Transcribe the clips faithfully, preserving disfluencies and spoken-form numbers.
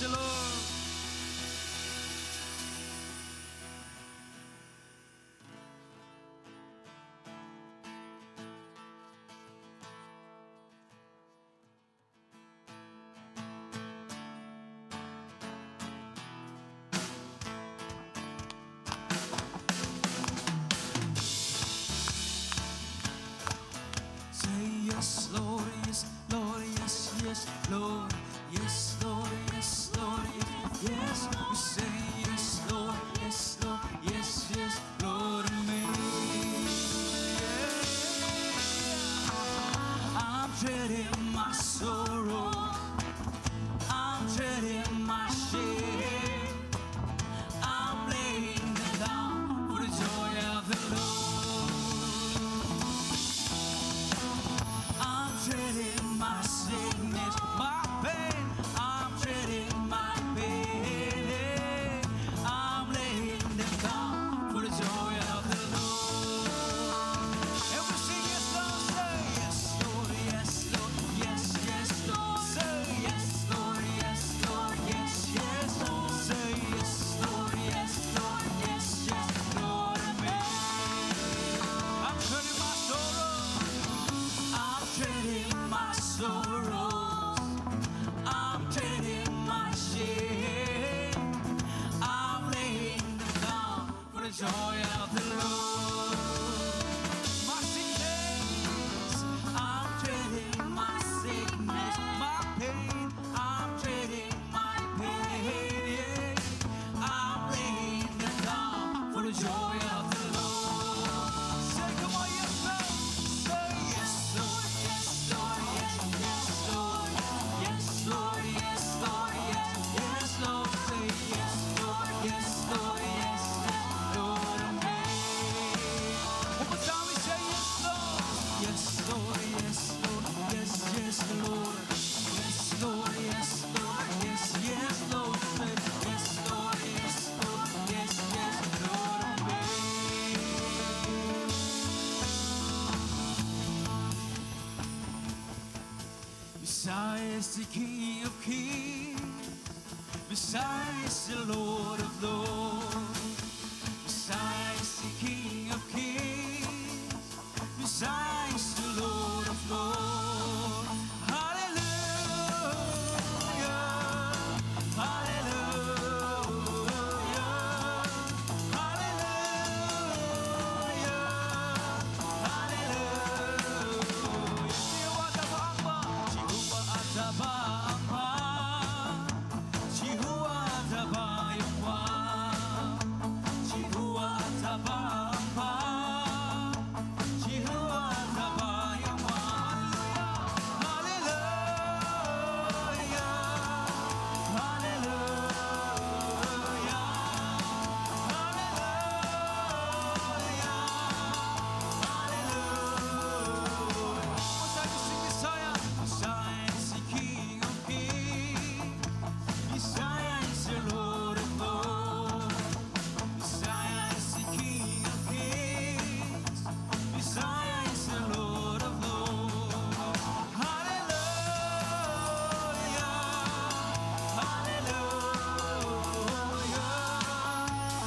the Lord. Say yes, Lord, yes, Lord, yes, yes, Lord. Yes, Lord, yes, Lord, yes, yes. We say yes, Lord, yes, Lord, yes, yes, Lord, to me. Yeah. I'm trading my sorrow. I'm trading my shame. I'm laying them down for the joy of the Lord. I'm trading my sickness, my pain. I'm trading my pain. I'm laying them down for the joy of the Lord. Every single soul say, "Yes, Lord, yes, Lord, yes, yes, Lord." Say, "Yes, Lord, yes, Lord, yes, yes, Lord." Say, "Yes, Lord, yes, Lord, yes, yes, Lord, amen." I'm trading my sorrow. I'm trading my sorrows. I'm trading my shame. I'm laying them down for the joy of the Lord. My sickness, I'm trading my sickness. My pain, I'm trading my pain. Yeah. I'm laying them down for the joy of the Lord. Say, come on, yes, Lord. Say, "Yes, Lord, yes, Lord, yes, yes, Lord." Yes, Lord, yes, Lord, yes, yes, Lord. Say, "Yes, Lord, yes, Lord, yes, yes, Lord, amen." One more time, we say, "Yes, Lord." Yes, Lord, yes, Lord, yes, yes, Lord. Yes, Lord, yes, Lord, yes, yes, Lord. Say, "Yes, Lord, yes, Lord, yes, yes, Lord, amen." Messiah is the King of kings. Messiah is the Lord of lords. Messiah is the King of kings. Messiah is the Lord of lords. Hallelujah. Hallelujah. Hallelujah. Hallelujah. Jehovah Sabaoth. Jehovah Sabaoth. Yahuwah Sabaoth. Yahuwah Sabaoth. Yahuwah Sabaoth. Hallelujah. Hallelujah. Hallelujah. Hallelujah. Hallelujah. Messiah, Messiah is the King of kings. Messiah is the Lord of lords. Messiah is the King of kings. Messiah is the Lord of lords. Hallelujah. Hallelujah.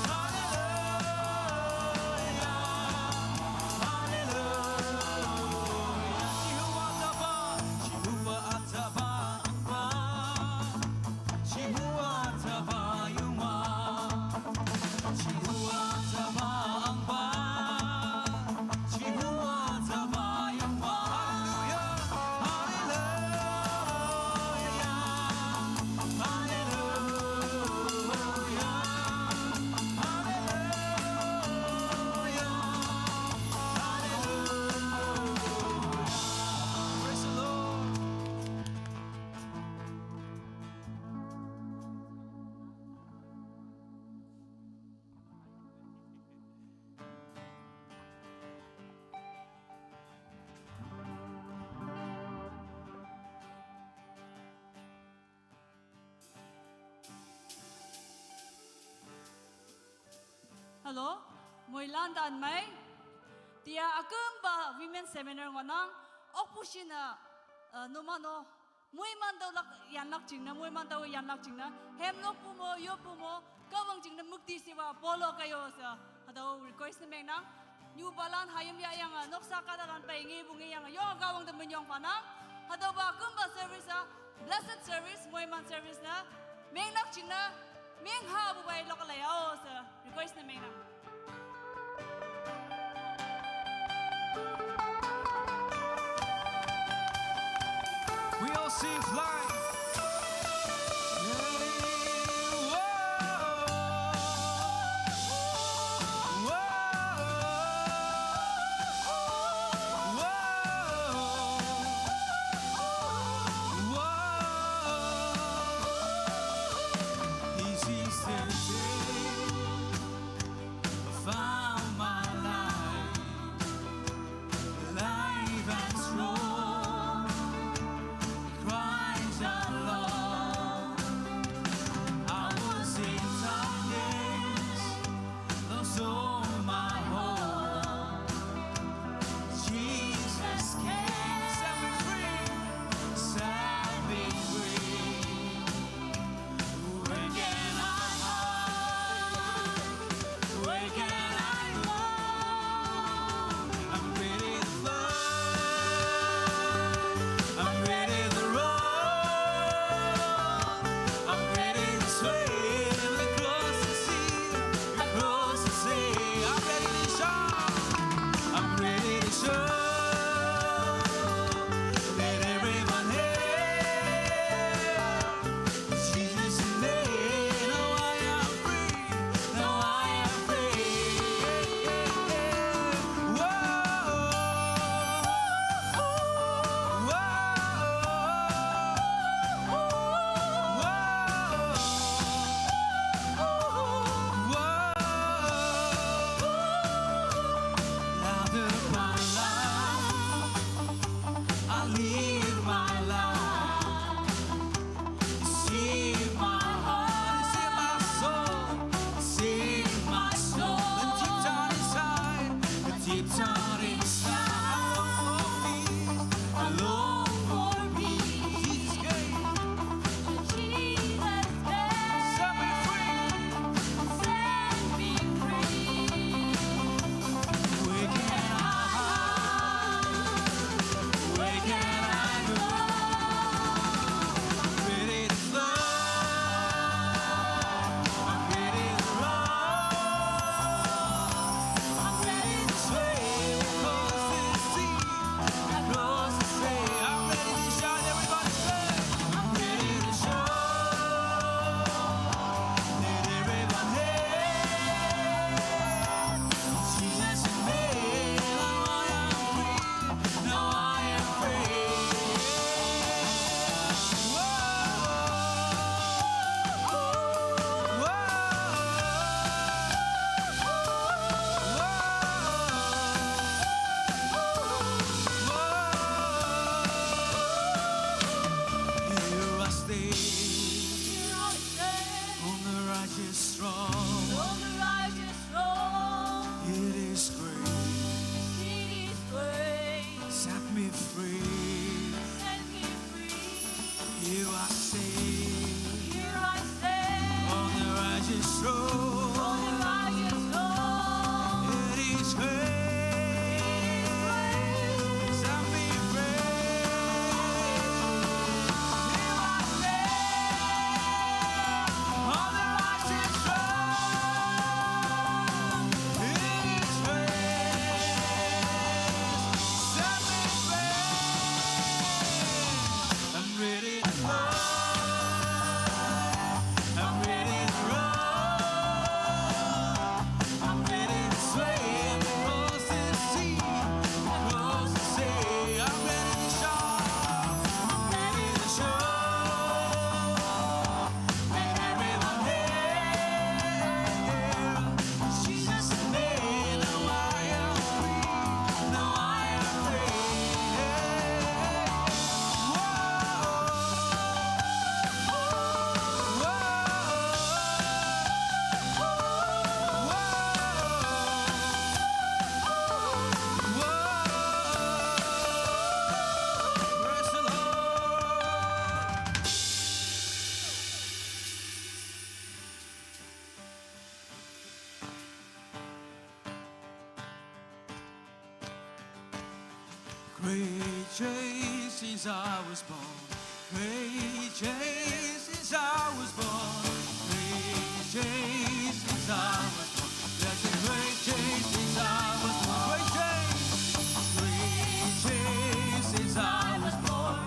Hallelujah. Hallelujah. Jehovah Sabaoth. Jehovah Sabaoth. Yahuwah Sabaoth. Yahuwah Sabaoth. Yahuwah Sabaoth. Hallelujah. Hallelujah. Hallelujah. Hallelujah. Hallelujah. Praise the Lord. Hello, moi London mei. Tia akumba women seminar ngonang, okpushina, uh, numano Moiman tao lak yanlak jingne, moiman tao yanlak jingne, hemlok pumo, yop pumo, Kahwang jingne müktishiwa polo kaiyo she, hatüo request ne mengnang. Nyupalan hayim yahyange, noksa kahtalan pei ngepu ngeyange, yonge Kahwang te minyong phanang. Hatüopa kümpa service-a, blessed service, moiman service ne, menglak jingne, menghapu pei lok lei ao she, request ne mengnang. We all sing fly. Great day since I was born. Great day since I was born. Great day since I was born. That's a great day since I was born. Great day. Great day since I was born.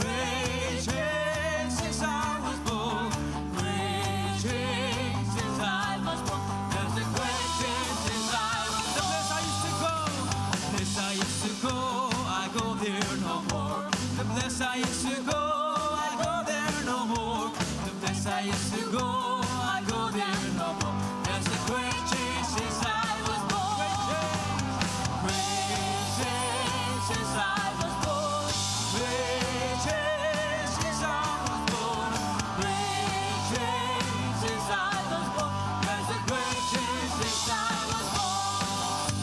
Great day since I was born. Great day since I was born. That's a great day since I was born. The place I used to go. The place I used to go. I go there no more. The place I used to go. I go there no more. The place I used to go. I go there no more. That's a great day since I was born. Great day since I was born. Great day since I was born. Great day since I was born. That's a great day since I was born.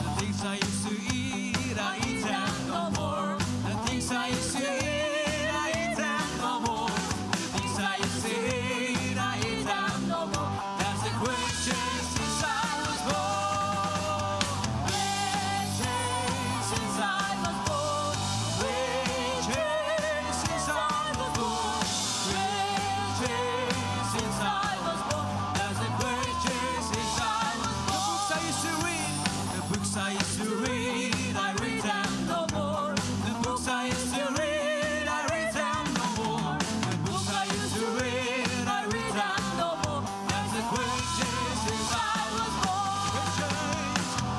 The things I used to eat, I eat them no more. The things I used to eat, I eat them no more. The things I used to eat, I eat them no more. That's a great day since I was born. Great day since I was born. Great day since I was born. Great day since I was born. That's a great day since I was born. The books I used to read, the books I used to read, I read them no more. The books I used to read, I read them no more. The books I used to read, I read them no more. That's a great day since I was born.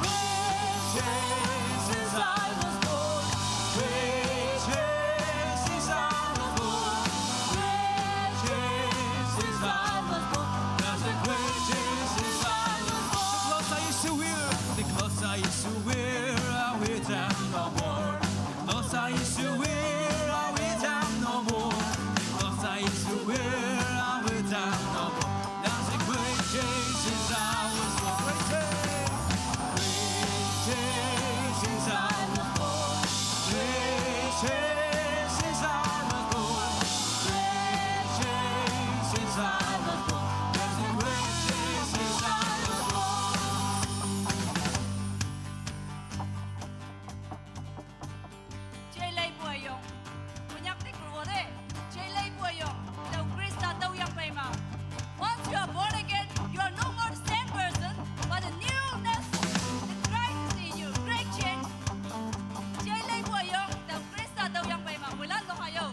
Great day since I was born. Great day since I was born. Great day since I was born. That's a great day since I was born. The clothes I used to wear, the clothes I used to wear, I wear them no more. The clothes I used to wear, I wear them no more. The clothes I used to wear, I wear them no more. That's a great day since I was born. Great day. Great day since I was born. Great day since I was born. Great day since I was born. That's a great day since I was born. Jai lei puayong. Munyak tik ruo de. Jai lei puayong. Tau Krista tau yang pei ma. Once you are born again, you are no more the same person, but the newness, the Christ is in you. Great change. Jai lei puayong. Tau Krista tau yang pei ma. Mulan lo hayo.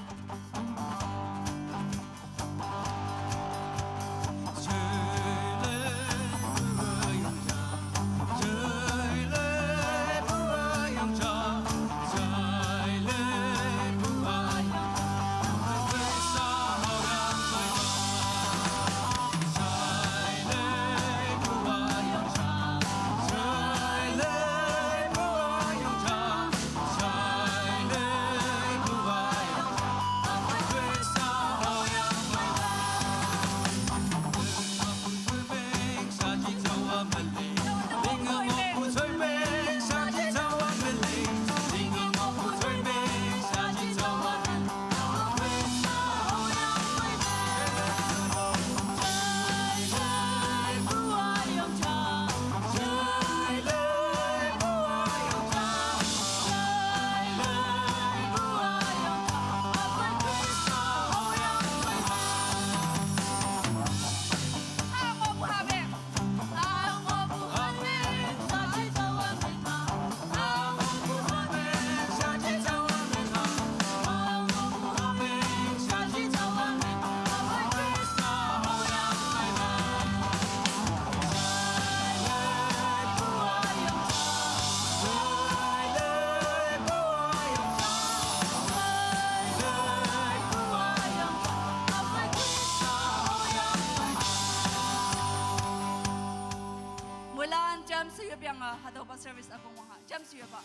Mulan jam suyup yang, ah, hatüopa service akong wang ha. Jam suyup pa.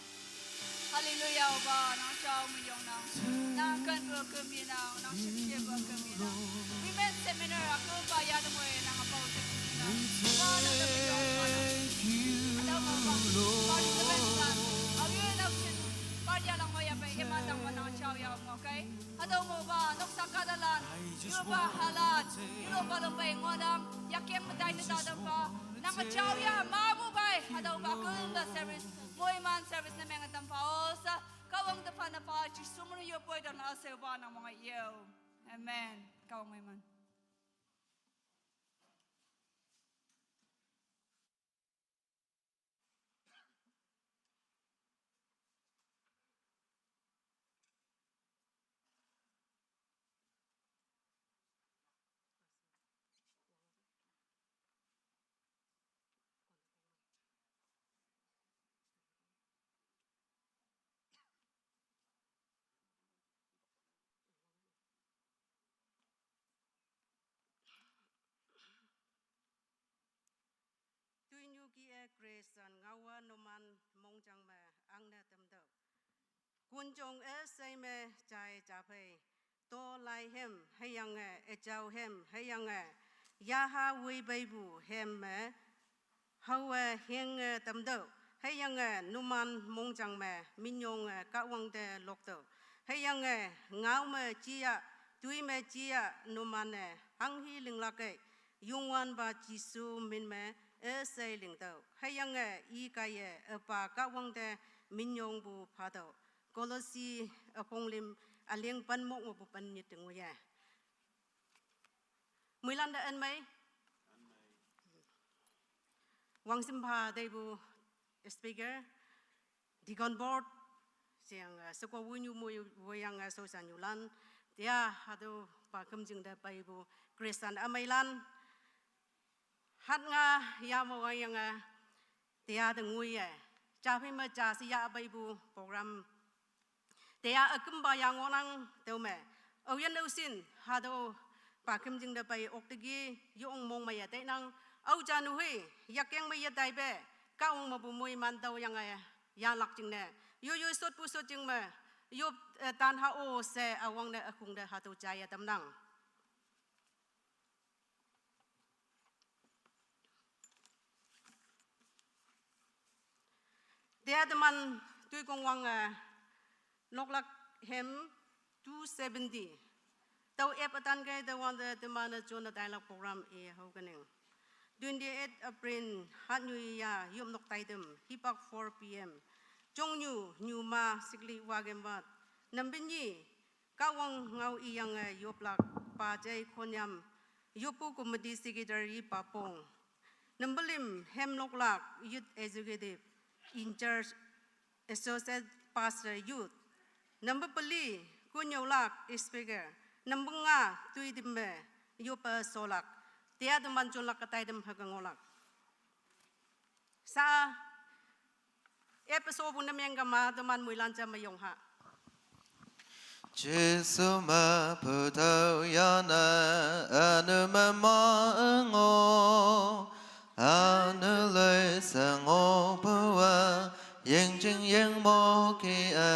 Hallelujah, Opa, nang jao me yongnang. Nang kenpu kemyenang, nang shemshepu kemyenang. Women seminar akümpa yatüowe nang pao te nang. Opa, nang te yong. Hatüo me Opa, participants lan, aoyin aoshin, party alang mo yapei, iman tangme nang jao ya, okay? Hatüo me Opa, noksa kahtalan, yopa halan, yulongpa longpei ngohnang, yakeng metai ne ta tampa, nang jao ya, mapu pei, hatüopa kümpa service, moiman service ne menge tampa, o sa, Kahwang teman-teman, Jisu menu yo poi dan asal ba nang mong yo. Amen. Kahwang mai man. Tuinyu ki e Christian ngaowa numan mongjang me angne temdok. Kunjong e sei me jai japei. To lai hem, hüyange ejao hem, hüyange yaha wibeipu hem me haowe henge temdok, hüyange numan mongjang me minyong e Kahwang te lokdok. Hüyange ngao me jia, tui me jia numan e hanghi linglak e, Youngwanpa Jisu min me üshei lingtüoh. Hüyange i kaiye üpa Kahwang te minyongpu phatüoh. Kolosi üpong lim üleng pen mok mepu pen nyit te ngoiye. Moilan te ün mei. Wangsim pha teipu speaker, deacon board, sheyange, eh, sheko wunyu moi woiyange, eh, shaoshan nyulan, tia hatüo pa kümjing te peipu Christian ümeilan, hat nga ya me wangyange, eh, tia te ngoiye, ja phei me ja she ya peipu program tia ükümpa ya ngohnang tüome. Aoyin aoshin hatüo pa kümjing te pei okteki yong mong meiye tainang. Ao ja nu hei, yakeng me yetaipe, Kahwang mepu moiman tüoyange, eh, yalak jingne. Yoyoi shotpu shot jing me, yop, eh, tan ha-o she üwangne ükhong te hatüo jaiye tamnang. Tia teman toikong wange, eh, noklak hem two seventy. Tüo ep ütan kei tüowante teman-e jone tailak program i haokening. Twenty-eight April hatnyu ya yop nok taitam hipak four P M. Jongnyu nyuma shikli wakem wat. Nambinyi Kahwang ngao iyange yoplak, pa Jai Khonyam, yoppu committee secretary pa Pong. Nambülim hem noklak youth executive in charge associate pastor youth. Nambü peli kunyolak speaker. Nambü nga tuidimme yoppe sholak. Tia teman jonlak ke taitam hüke ngohlak. Sa, episode bu ne meng kema teman moilan ja me yong ha. Jesu me putao ya ne, ünu me ma ngo, ünu lei se ngo puwe, ying jing ying mo ki e.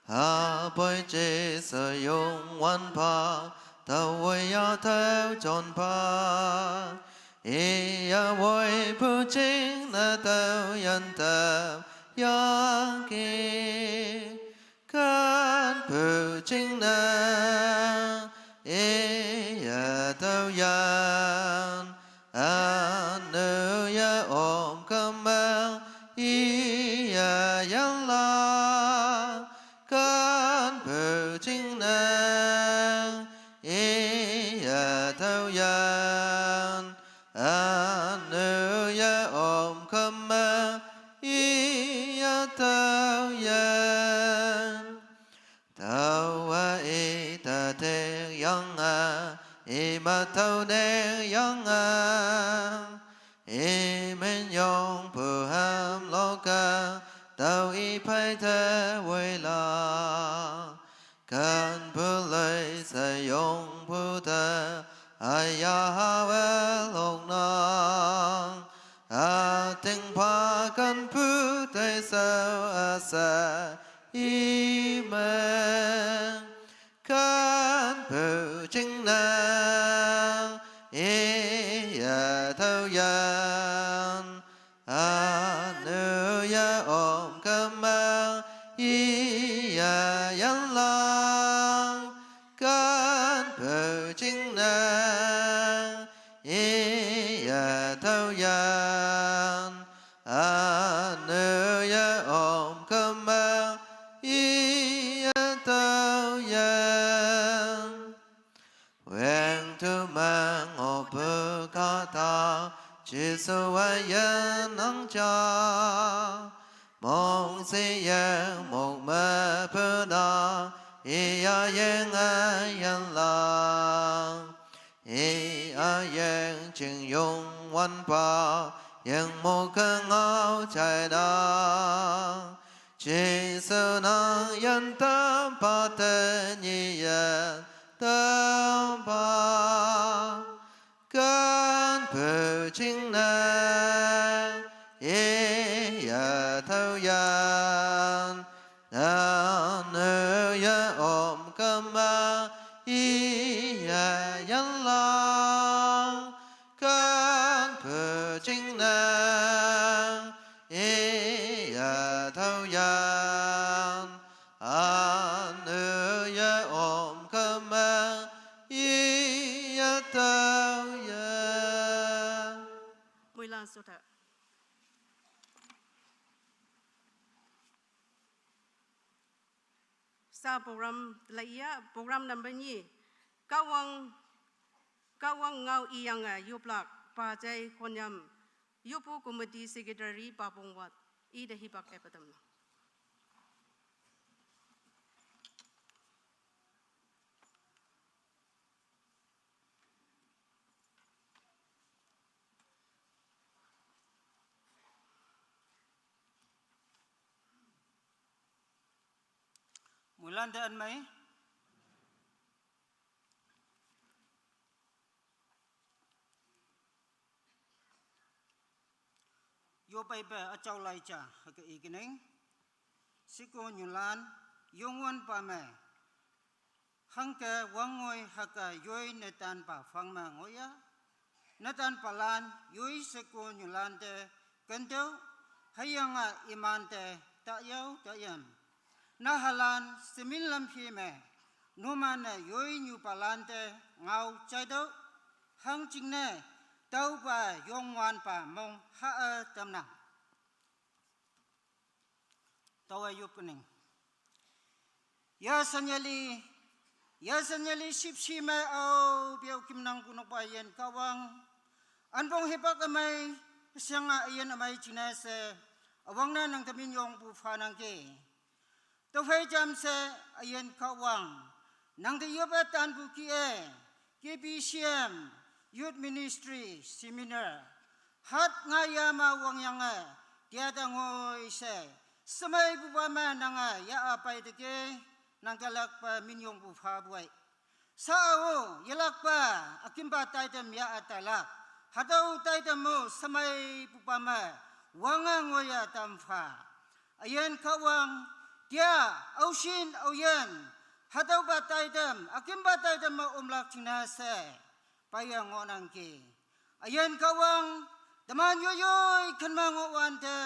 Hapoi Jesu Youngwanpa, tao woi ya tao jonpa. Iya woi pu jing ne tao yan tao ya ki. Kan pu jing ne, iya tao yan. Ünu ye om kemang, iya yan la, kan pu jing ne, iya tao yan. Ünu ye om kemang, iya tao yan. Taowa i ta teng yange, i ma tao neng yange, i minyong pu hem loka, tao i pei te wei la. Kan pu lei se yong pu te, aya ha we lok nang. Ütingpa kan pu tei shao üsha i meng. Kan pu jing ne, iya tao yan. Ünu ye om kemang, iya yan lang. Kan pu jing ne, iya tao yan. Ünu ye om kemang, Tümang obu kata Jisu wa yen nang ja. Mong si yang mok me puna iya yang a yan lang. Iya yang jing yong wan pa yang mok ke ngau chai na. Jisu nang yan tam pa te ni yan tam pa. Kan pu jing ne iya tau yan. Nang nu ya om kama iya yan lang. Kan pu jing ne iya tau yan. Anu ya om kama iya tau ya. Mui lan su ta. Sa program la iya program number ni. Kawang, kawang ngau iyang a yuplak pa jai konyam. Yupu Committee Secretary Papung Wat, i da hibak epatam na. Mulan da an mai. Yo pai pa a chau lai cha ha ka i kining. Siko nyulan yong wan pa me. Hang ka wang ngoi ha ka yoi ne tan pa fang ma ngoi ya. Ne tan pa lan yoi siko nyulan te kenteu hayang a iman te ta yau ta yam. Na halan simin lam phi me. Numa ne yoi nyu pa lan te ngau chai dau. Hang jing ne tau pa yong wan pa mong ha a tam na. Tau a yup kening. Ya sanyali, ya sanyali sip si me au biau kim nang kunok pa yen kawang. An bong hipak amai, siang a yen amai jing ne se, awang na nang tamin yong bu fa nang ke. To fai jam se a yen kawang. Nang te yup a tan bu ki e, K B C M, Youth Ministry, Seminar. Hat nga ya ma wang yang a, tia ta ngoi se. Semai bu pa ma nang a, ya a pai te ke, nang ka lak pa min yong bu fa buai. Sa a o, ya lak pa, a kim pa tai tem ya a tai lak. Hatau tai tem mo, semai bu pa ma, wang a ngoi ya tam fa. A yen kawang, tia, au shin, au yen. Hatau pa tai tem, a kim pa tai tem ma um lak jing na se. Pa ya ngo nang ke. A yen kawang, teman yoi yoi kan ma ngo wan te.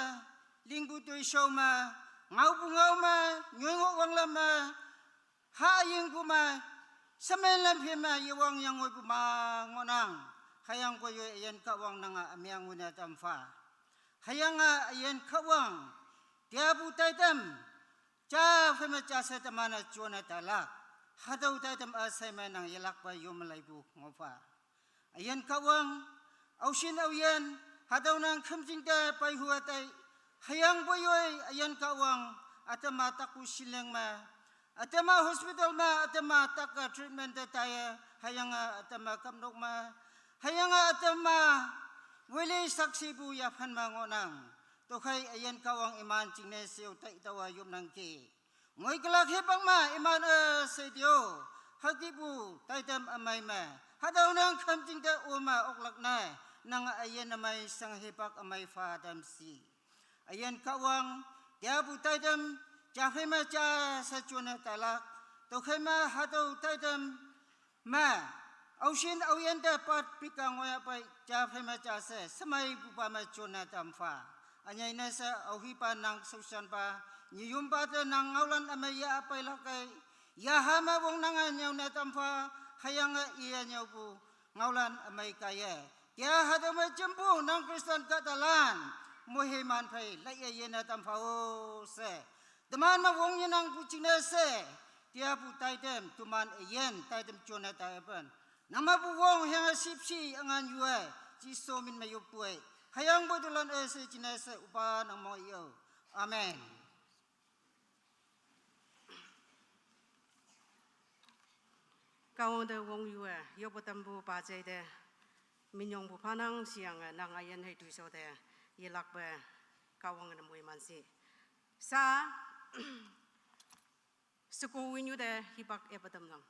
Ling bu tui shau ma, ngau bu ngau ma, nyoi ngo wang lam ma. Ha a ying bu ma, semen lam phi ma, ye wang yang ngoi bu ma ngo nang. Hayang ko yoi a yen kawang nang a, a miang ngoi na tam fa. Hayang a, a yen kawang, tia bu tai tem. Cha fai ma cha se teman a chuan a ta lak. Hatau tai tem a sai ma nang ya lak pa yom lai bu ngo fa. A yen kawang, au shin au yen, hatau nang kham jing te pai hua tai. Hayang bo yoi, a yen kawang, a tem a tak u shin leng ma. A tem a hospital ma, a tem a tak a treatment te tai, hayang a, a tem a kam nok ma. Hayang a, a tem a, wili saksi bu ya phan ma ngo nang. To khai a yen kawang iman jing ne siu tai tau a yum nang ke. Ngoi ka lak hipak ma iman a se dio. Haki bu tai tem amai ma. Hatau nang kham jing te u ma ok lak na. Nang a yen amai sang hipak amai fa dam si. A yen kawang, tia bu tai tem, cha khai ma cha sa chuan a tai lak. To khai ma hatau tai tem, ma, au shin au yen te pat pi ka ngoi a pai, cha khai ma cha se, semai bu pa ma chuan a tam fa. A nyai na se, au hi pa nang sau san pa, ni yum pa te nang ngau lan amai ya a pai lak kai. Ya ha ma wong nang a nyau na tam fa, hayang a i a nyau bu, ngau lan amai kai e. Tia hatau ma chim bu, nang Kristan ka ta lan, mo he man phai, lai a yen a tam fa o se. Teman ma wong yen nang bu jing na se, tia bu tai tem, tuman a yen, tai tem chuan a tai pen. Nangma pu wong hüyange shüpshe üngan yue, Jesu min me yoppoi. Hüyangpoi dulan üshei jingne she üpa nang mong yo. Amen. Kahwang te wong yue, yoppe tampu pa jai te, minyongpu phanang sheyange nang üyin hei toishao te, yelakpe Kahwang ne moiman shi. Sa, sheko winyu te hipak epa tamnang.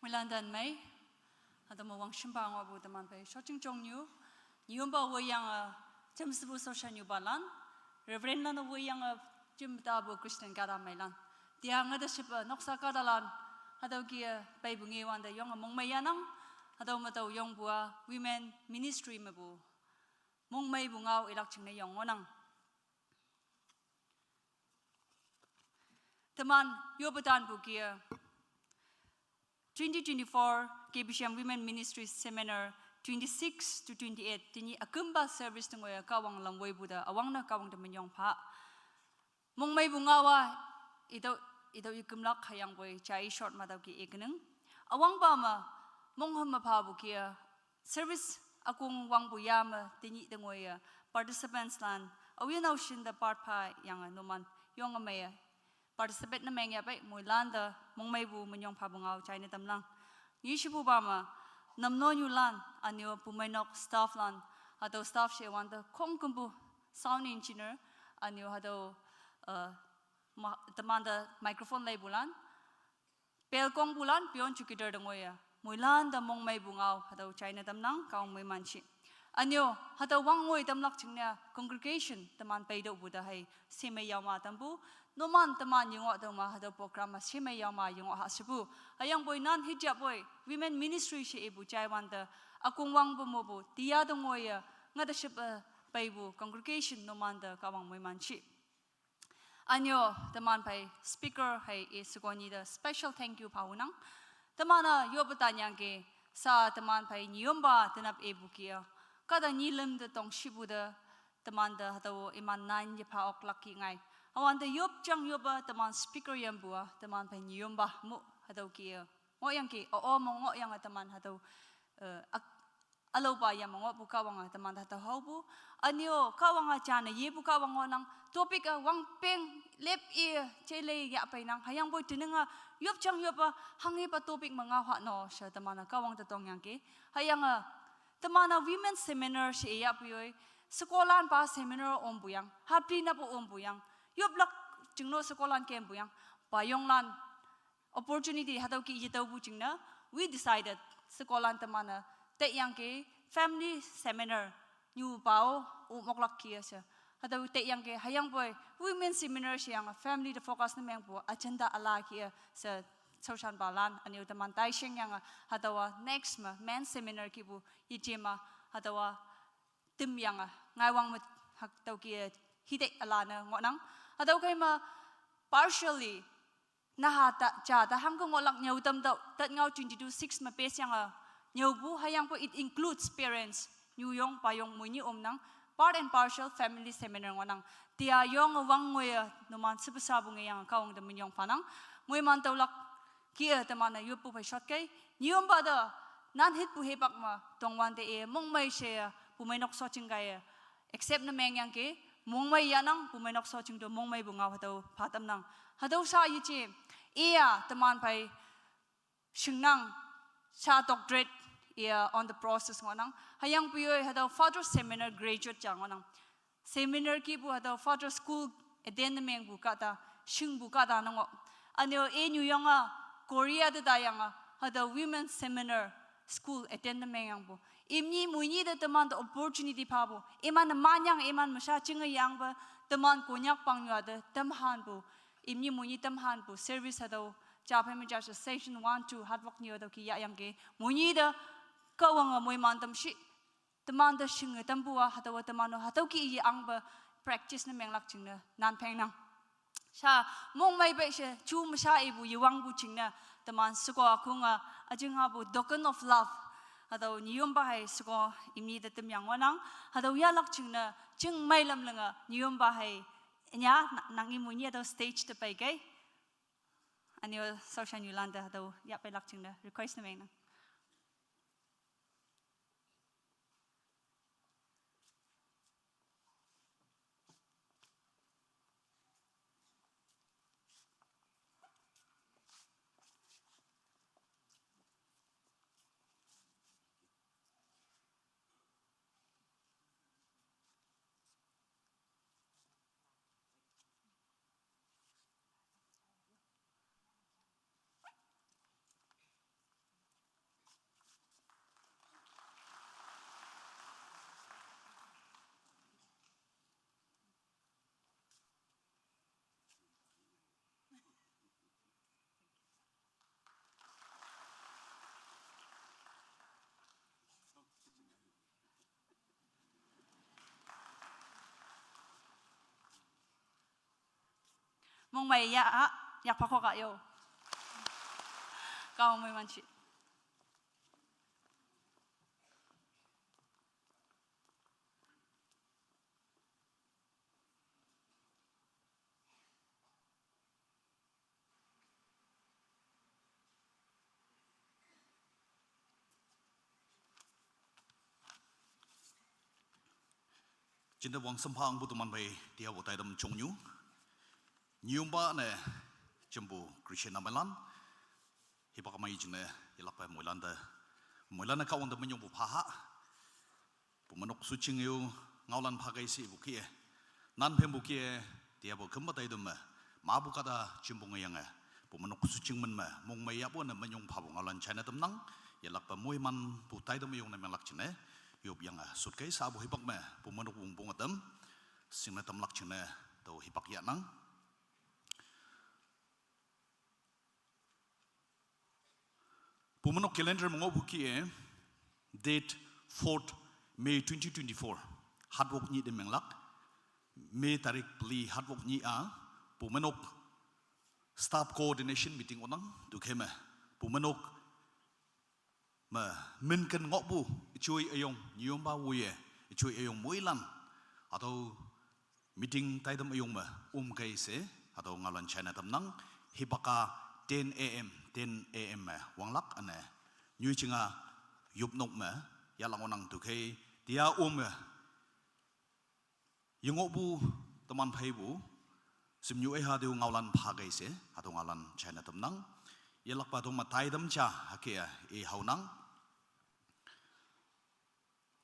Moilan tan mei, hatüo me wangshimpa ngohpu teman phei shotjing jongnyu, nyiyompa woiyange, jamshepu shoshannyupalan, Reverend lan woiyange, jim tapu Christian kahta meilan. Tiange te shepe noksa kahtalan, hatüo kih-e peipu ngewante yonge mongmei yanang, hatüo me tao yongpu-a Women Ministry mepu mongmeipu ngao ilak jingne yong ngohnang. Teman yoppe tanpu kih-e, twenty twenty-four K B C M Women Ministry Seminar twenty-six to twenty-eight, tenyih ükümpa service te ngoiye Kahwang lam woipu te üwangne Kahwang te minyong pha. Mongmeipu ngao-a, itüo, itüo ikümlak hüyangpoi jai short me tüo kih-e kenang. Üwangpa me, monghüm me phapu kih-e, service ükong wangpu ya me tenyih te ngoiye, participants lan, aoyin aoshin te part phayange numan, yonge meiye, participate ne meng ya pei, moilan te mongmeipu minyong phapu ngao jaine tamnang. Nyishepupa me, namnonyulan, ünyu pumeinok staff lan, hatüo staff she wante khongkümpu sound engineer, ünyu hatüo, eh, ma-, teman te microphone leipulan, pelkongpulan, peon chowkidar te ngoiye, moilan te mongmeipu ngao, hatüo jaine tamnang, Kahwang moiman shi. Ünyu, hatüo wang ngoi tamlak jingne, congregation, teman peitüohpu te hei, shemei yaoma tampu, numan teman yengoh tüoma, hatüo program me shemei yaoma yengoh ha shepu. Hüyangpoi nan hijapoi, Women Ministry she ipu jaiwante, ükong wangpu mopu, tia te ngoiye, ngate shepe, peipu, congregation, numan te Kahwang moiman shi. Ünyu, teman phei speaker hei i shekonyi te special thank you phaonang. Teman-a yoppe tanyangki, sa teman phei nyiyompa tenap ipu kih-e. Kahta nyi lüm te tongshipu te, teman te hatüo iman nan yepha oklak kih ngai. Hüwante yopjang yoppe teman speaker yampu-a, teman phei nyiyompa mu hatüo kih-e. Ngohyangki, o, o, me ngohyange teman hatüo, eh, ak-, ülaopa yame ngohpu Kahwange teman te hatüo haopu. Ünyu Kahwange jane yepu Kahwang ngohnang, topic-a wangpeng lep i jeilei yahpeinang. Hüyangpoi teninge yopjang yoppe hanghepa topic me ngao ha no she teman-e Kahwang te tongyangki. Hüyange teman-a women seminar she iyahpu yoi, shekolan pa seminar ompu yang, hapli napu ompu yang, yoplak jingno shekolan kempu yang, payonglan opportunity hatüo kih yetaopu jingne, we decided, shekolan teman-e, taiyangki family seminar, nyupa-o, omoklak kih-e she. Hatüo taiyangki, hüyangpoi, women seminar sheyange, family te focus ne mengpu, agenda üla kih-e she, shaoshanpalan, ünyu teman taishengyange, hatüowa next me, men seminar kihpu, yejema, hatüowa, timyange, ngaiwang me, hatüo kih-e, hitei üla ne ngohnang. Hatüo kei me, partially, naha ta, ja ta hangke ngohlak nyüo tamtüoh, tat ngao twenty-two six me pass yange, nyüopu hüyangpoi it includes parents, nyuyong, payong, moinyi omnang, part and parcel family seminar ngohnang. Tia yonge wang ngoiye, numan shepesapu ngeyange Kahwang te minyong phanang, moiman tüolak, kih-e teman-e yoppu phei shot kei, nyiyompa te, nan hitpu hipak me, tongwante i, mongmei she, pumeinok shoching kaiye, accept ne mengyangki, mongmei yanang, pumeinok shoching to mongmeipu ngao hatüo pha tamnang. Hatüo sha yeje, iya teman phei shingnang, sha doctorate, iya on the process ngohnang. Hüyangpoi hatüo father seminar graduate ja ngohnang. Seminar kihpu hatüo father school attend ne mengpu kahta, shingpu kahta ne ngoh. Ünyu i nyuyonge, Korea te taiyange, hatüo women seminar school attend ne mengyangpu. Imni moinyi te teman te opportunity phapu. Iman-e manyang, iman me sha jinge yangpe, teman Konyak pangnyuwa te, temhanpu. Imni moinyi temhanpu, service hatüo, ja phei me ja she session one, two, hard work nyi hatüo kih yahyangki. Moinyi te, Kahwange moiman tam shi. Teman te shinge tampu-a, hatüowa teman-o, hatüo kih ye angpe, practice ne menglak jingne, nan phengnang. Sha, mongmei pei she, ju me sha ipu yewangpu jingne, teman sheko ükhunge, üjinghapu token of love. Hatüo nyiyompa hei sheko imni te temyang ngohnang. Hatüo yahlak jingne, jing meilam lenge nyiyompa hei nya, na-, nang imu nyi hatüo stage te pei kei. Anyo shaoshan nyulante hatüo yahpeilak jingne request ne mengnang. Mongmei ya a, ya phakok a yo. Kahwang moiman shi. Jinte wangsampha angpu teman phei tiapu taidem jongnyu. Nyiyompa ne jempu Christian nameilan. Hipak mei jingne yelakpe moilante, moilan-e Kahwang te minyongpu phaha. Pumenok shujing yo ngaolan phakei she ipu kih-e, nan phengpu kih-e, tiapu kümpa taidem me, mapu kahta jimpu ngeyange, pumenok shujing men me mongmei yahpu ne minyong phapu ngaolan jaine tamnang. Yelakpe moimanpu taidem üyong ne menglak jingne yopyange shutkei shapu hipak me pumenok wongpong ütam shingne tamlak jingne tüo hipak yahnang. Pumenok calendar me ngohpu kih-e, date fourth May twenty twenty-four, hatwok nyih te menglak. May tarik peli hatwok nyih a, pumenok staff coordination meeting ngohnang, tüokhei me pumenok me minken ngohpu, üjoi üyong nyiyompa woiye, üjoi üyong moilan, hatüo meeting taidem üyong me omkei she, hatüo ngaolan jaine tamnang. Hipak a ten A M, ten A M me wanglak üne, nyoijing a yopnok me yahlak ngohnang. Tüokhei tia ome yengohpu teman pheipu shimnyu-e hatüo ngaolan phakei she, hatüo ngaolan jaine tamnang. Yelakpa tüoma taidem ja hüke-a i haonang.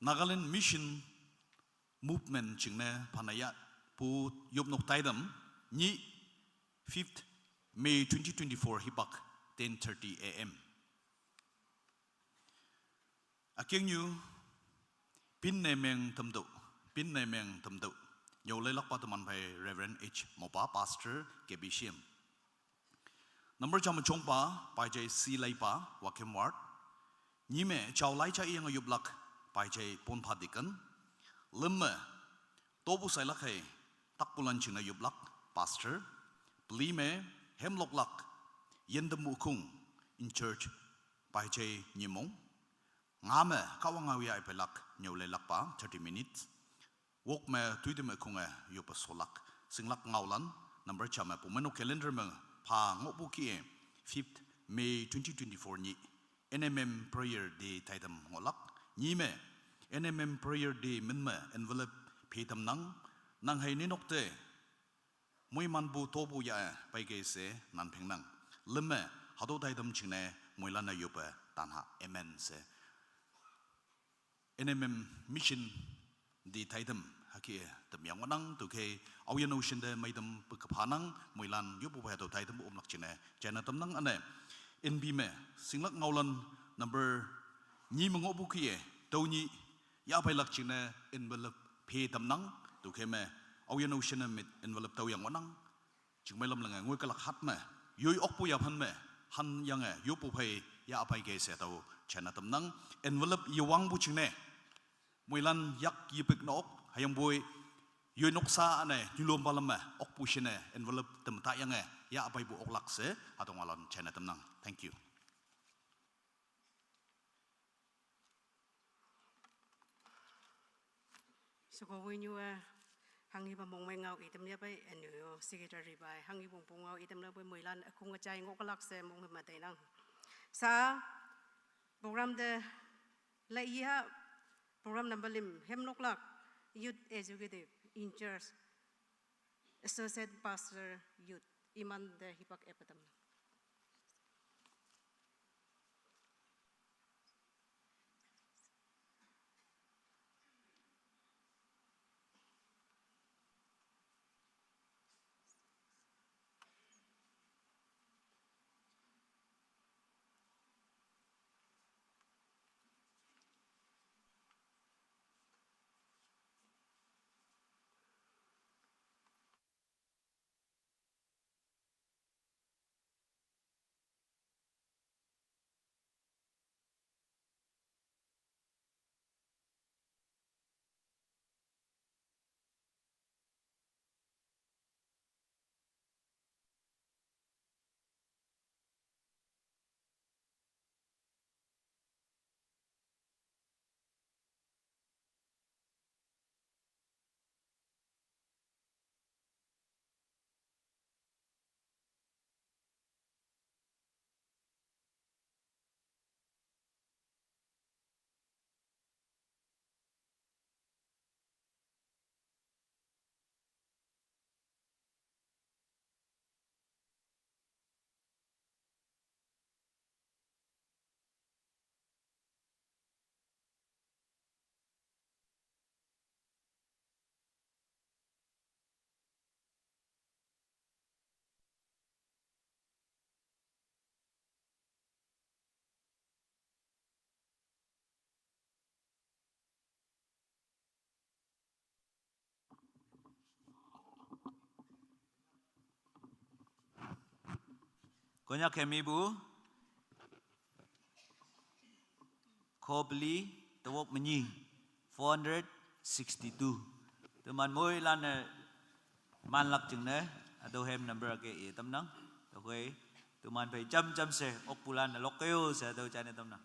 Nagaland Mission Movement jingne phane yahpu yopnok taidem nyih, fifth May twenty twenty-four, hipak ten thirty A M. Ükeng nyu, pinne meng tamtüoh, pinne meng tamtüoh. Nyüo leilakpa teman phei Reverend H Mopa, Pastor K B C M. Number ja me jongpa, Paijei C Leipa, Wakhem Ward. Nyi me jao lai ja iyange yoplak, Paijei Ponpha Deacon. Lüm me, topu sailak hei, takpulan jingne yoplak, Pastor. Peli me, hemloklak, yintempu ükhung, in charge, Paijei Nyimong. Nga me, Kahwang ngao yah ipeilak, nyüo leilakpa, thirty minutes. Wok me, toitem ükhunge yoppe sholak, shinglak ngaolan, number ja me, pumenok calendar me pha ngohpu kih-e, fifth May twenty twenty-four nyih, N M M Prayer Day taidem ngohlak. Nyi me, N M M Prayer Day min me envelope phe tamnang, nang hei ninok te moimanpu topu yah-e peikei she nan phengnang. Lüm me, hatüo taidem jingne moilan-e yoppe tanha, amen she. N M M Mission Day taidem hüke temyang ngohnang, tüokhei aoyin ocean te meitam pe kephanang, moilan yoppu phei hatüo taidem omlak jingne jaine tamnang üne. N B me, shinglak ngaolan number nyi me ngohpu kih-e, tüo nyih yahpeilak jingne envelope phe tamnang, tüokhei me aoyin ocean me envelope tüoyang ngohnang. Jingmeilam lenge ngoi kelak hat me, yoi okpu yaphan me, hanyange yoppu phei yahpeikei she tüo jaine tamnang. Envelope yewangpu jingne, moilan yak yepik ne ok, hüyangpoi yoi noksa üne nyulompalam me okpu shinne envelope tem tayange yahpeipu oklak she hatüo ngaolan jaine tamnang. Thank you. Chukowinyu e, hanghipa mongmei ngao itam yapei, anu yo secretary bai, hanghi pongpong ngao itam lapei, moilan akung achai ngoklak se mongmei matei nang. Sa, program de la iya, program number lim, hem noklak, youth executive in charge, associate pastor youth, iman de hipak epatam. Konyak hemibu, khopli, tawok manyi, four hundred sixty-two. Teman moilan e manlak jingne, ado hem number ake itamnang. Tokoi, teman phei jam jam se, okpulan e lokeo se ado jane tamnang.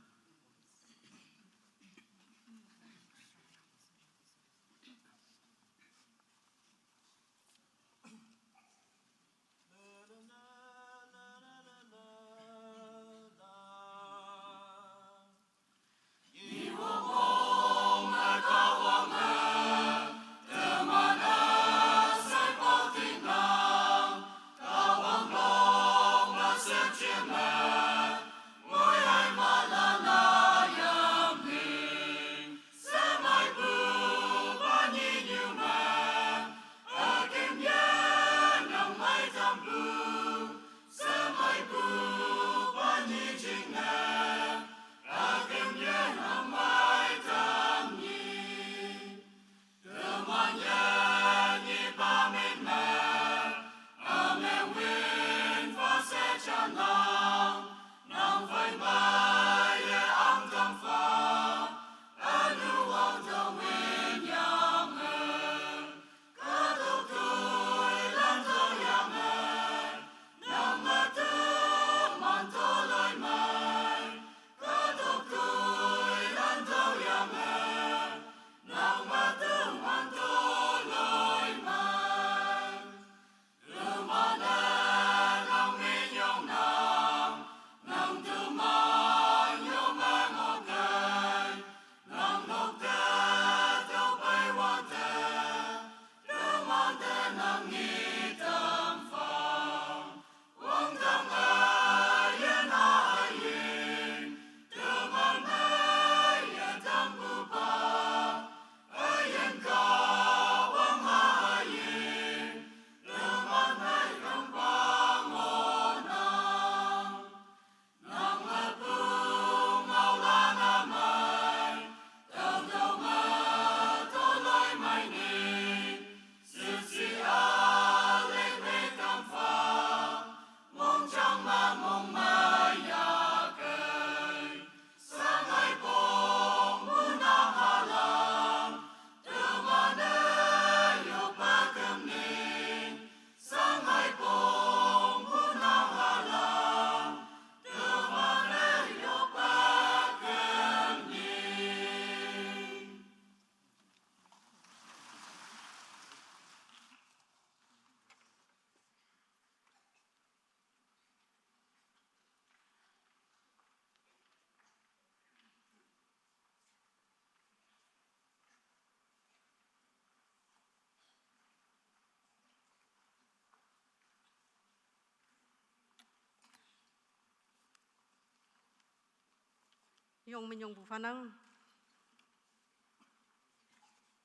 Yong minyong bu phanang.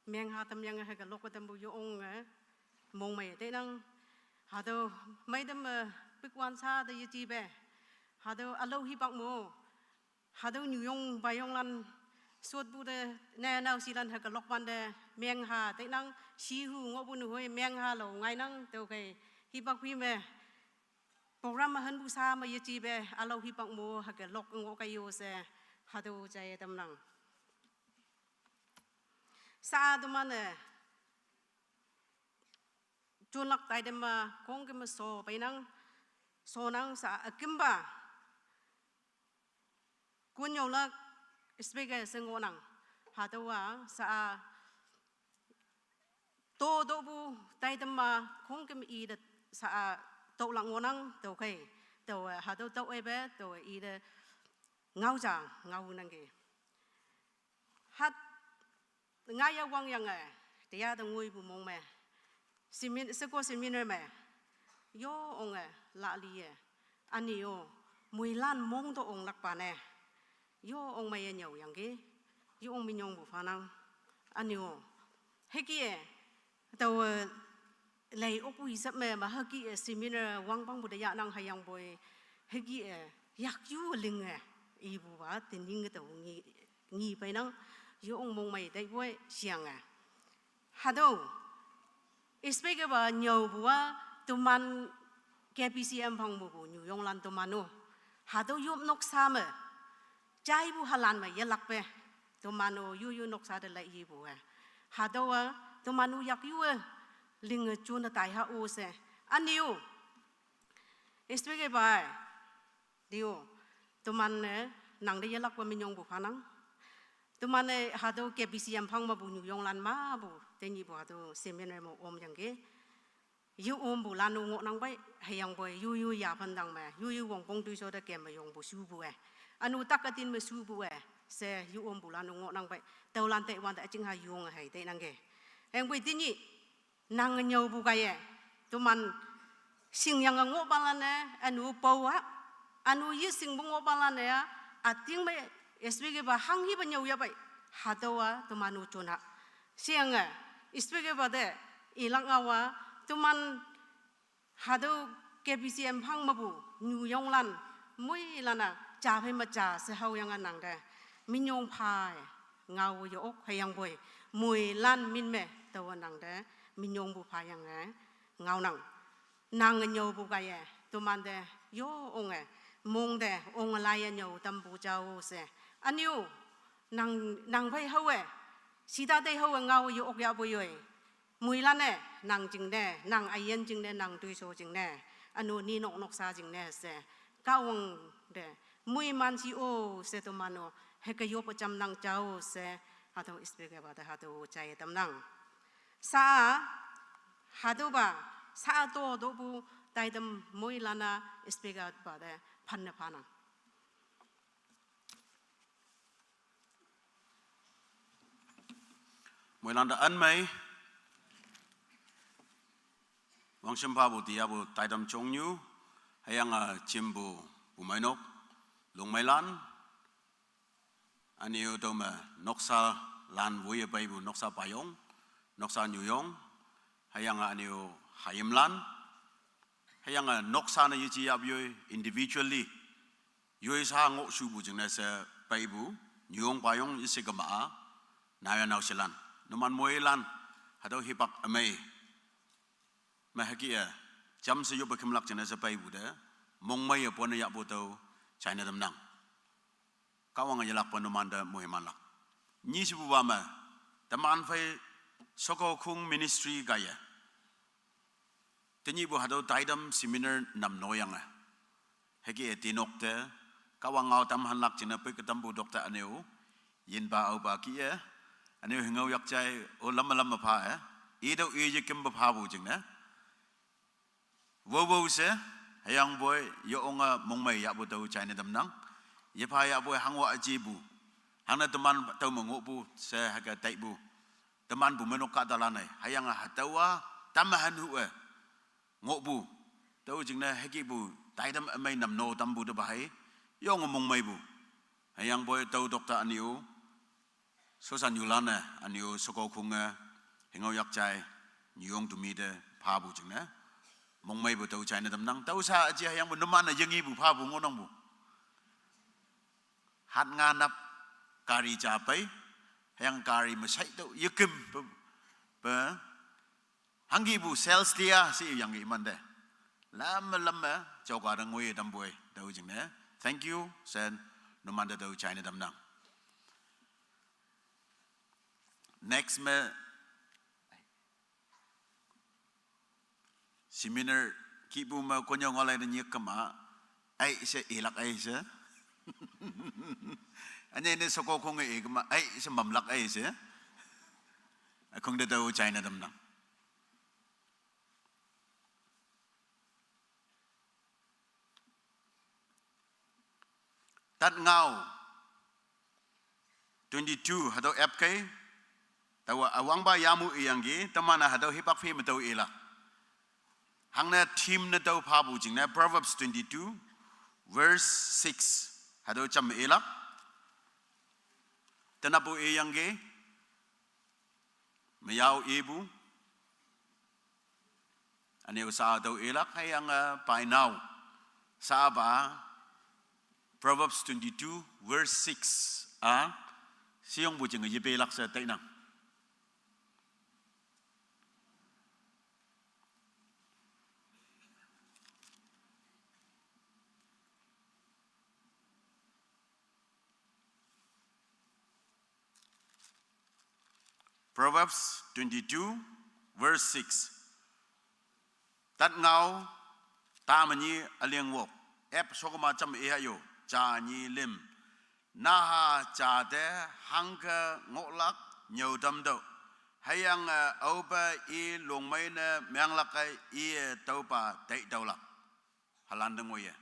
Meng ha tam yang ha ka lok tam bu yong, eh, mong mai te nang. Hatüo mai tam, eh, pik wan sa te yeji be. Hatüo ülao hipak mo. Hatüo nyuyong bayonglan sot bu te ne nao silan ha ka lok wan te meng ha te nang. Shi hu ngoh bu nu hoi meng ha lo ngai nang tüokhei hipak pi me. Program me hanpu sa me yeji be ülao hipak mo ha ka lok ngoh ka yo she hatüo jai tamnang. Sa teman-e jonlak tai te me khongküm me so peinang, so nang sa ükümpa. Konnyüolak speaker she ngohnang. Hatüowa sa to topu tai te me khongküm ite sa tüolak ngohnang tüokhei. Tüowe hatüo tüo ipe tüowe ite ngao ja ngao nangki. Hat ngaiye wangyange, teya te ngoipu mong me. Semin-, sheko seminar me. Yo onge, laliye. Üne-o, moilan mong to onglakpa ne. Yo ong meiye nyüoyangki. Yo ong minyongpu phanang. Üne-o, hüke-e, taowe, lei okpu isap me, ma hüke-e seminar wangpangpu te yahnang hüyangpoi. Hüke-e, yakyu linge, ipupa, tenyih tao ngi, ngi peinang, yo ong mong mei taipoi, shiyange. Hatüo, speaker pa nyüopu-a, teman K B C M phang mepu nyuyonglan teman-o. Hatüo yop noksa me, jaipu halan me yelakpe. Teman-o, yuyu noksa te lei hipu-e. Hatüowa, teman-o yakyu-e, linge jone tai ha-o she. Üne-o, speaker pa-e, tüo, teman-e, nangte yelakpe minyongpu phanang. Teman-e hatüo K B C M phang mepu nyuyonglan mepu, tenyihpu hatüo seminar me omyangki. Yu ompulan-o ngohnang pei, hüyangpoi yuyu yaphan dang me, yuyu wongpong toisho te kem me yongpu shupu-e. Üne-o tak ütin me shupu-e, she yu ompulan-o ngohnang pei, tüolan teiwante üjing ha yonge hei teinangki. Hüyangpoi tenyih, nang nyüopu kaiye, teman shingyange ngohpalan-e, üne-o pao-a, üne-o yeshingpu ngohpalan-e-a, üting me speaker pa hanghipa nyüo yahpei, hatüowa teman-o jona. Shiyange, speaker pa te, ilak ngaowa, teman hatüo K B C M phang mepu, nyuyonglan, moilan-a, ja phei me ja she haoyange nangte. Minyong pha-e, ngao ye-ok hüyangpoi, moilan min me, taowe nangte, minyongpu phayange, ngaonang. Nang nyüopu kaiye, temante, yo onge, mong te, onge laiye nyüo tampu jao she. Üne-o, nang, nang phei haowe, shita tei haowe ngao ye-ok yahpu yoi. Moilan-e, nang jingne, nang üyin jingne, nang toisho jingne. Üne-o ninok noksa jingne she. Kahwang te, moiman shi-o she teman-o, hüke yoppe jamnang jao she. Hatüo speaker pa te hatüo jai tamnang. Sa, hatüopa, sa to topu, taitam moilan-a speaker pa te, phanne phanang. Moilan te ün mei. Wangshim phapu tiapu taitam jongnyu. Hüyange jimpu pumeinok. Lungmeilan. Üne-o tüome noksalan woiye peipu noksa payong. Noksa nyuyong. Hüyange üne-o hayimlan. Hüyange noksa ne yeji yahpu yoi individually. Yoi sa ngoh shupu jingne she peipu, nyuyong payong yeshe kema-a, naoya naoshelan. Numan moilan, hatüo hipak ümei. Me hüke-e, jamshe yoppe kümlak jingne she peipu te, mongmeiye pone yahpu tüo, jaine tamnang. Kahwange yelakpe numante moimanlak. Nyi shepupa me, teman phei Shoko Khung Ministry kaiye. Tenyihpu hatüo taitam seminar nam noyange. Hüke-e tinok te, Kahwang ngao tamhanlak jingne pei ke tampu tokte üne-o. Yinpa aopa kih-e, üne-o hingao yak jai, o lamme lamme pha-e. Itüo i yekümpe phapu jingne. Wowo she, hüyangpoi, yo onge mongmei yahpu tüo jaine tamnang. Yepha yahpoi hangwa üjipu. Hangne teman tüome ngohpu, she hüke taipu. Teman pumeinok kahtalan-e, hüyange hatüowa, tamme hanhu-e. Ngohpu. Tüo jingne hükepu, taitam ümei nam no tampu tepa hei. Yonge mongmeipu. Hüyangpoi tüo doctor ünyu, sosa nyulan-e, ünyu sheko khunge, hingao yak jai, nyuyong tumi te, phapu jingne. Mongmeipu tüo jaine tamnang, tüo sha aji hüyangpoi numan-e yengipu phapu ngohnangpu. Hat nga nap gari ja pei, hüyange gari me shai tüo yekem pe, pe, hangkipu sales tia she yangki imante. Lamme, lamme, jaoka te ngoi tampu-e, tüo jingne. Thank you, sen, numante tüo jaine tamnang. Next me, seminar kihpu me konyak ngalai ne nyik kema, ai she ilak ai she. Ünyi ne sheko khunge i kema, ai she mamlak ai she. Ükhong te tüo jaine tamnang. Tat ngao twenty-two, hatüo ap kei, taowa üwangpa yamu iyangki, teman-e hatüo hipak phi me tüo ilak. Hangne theme ne tüo phapu jingne, Proverbs twenty-two, verse six, hatüo jam ilak. Tenapu iyangki, meyao ipu. Ünyu sha tüo ilak hüyange, eh, by now. Shapa, Proverbs twenty-two, verse six. A, shiyongpu jinge yepelak she tainang. Proverbs twenty-two, verse six. Tat ngao, ta me nyi üling wok. Ep shokma jam iha yo, ja nyi lim. Naha ja te hangke ngohlak nyüo tamtüoh. Hüyange, eh, aope i longmei ne menglak ei i-e tüopa tai tüolak. Halan te ngoiye.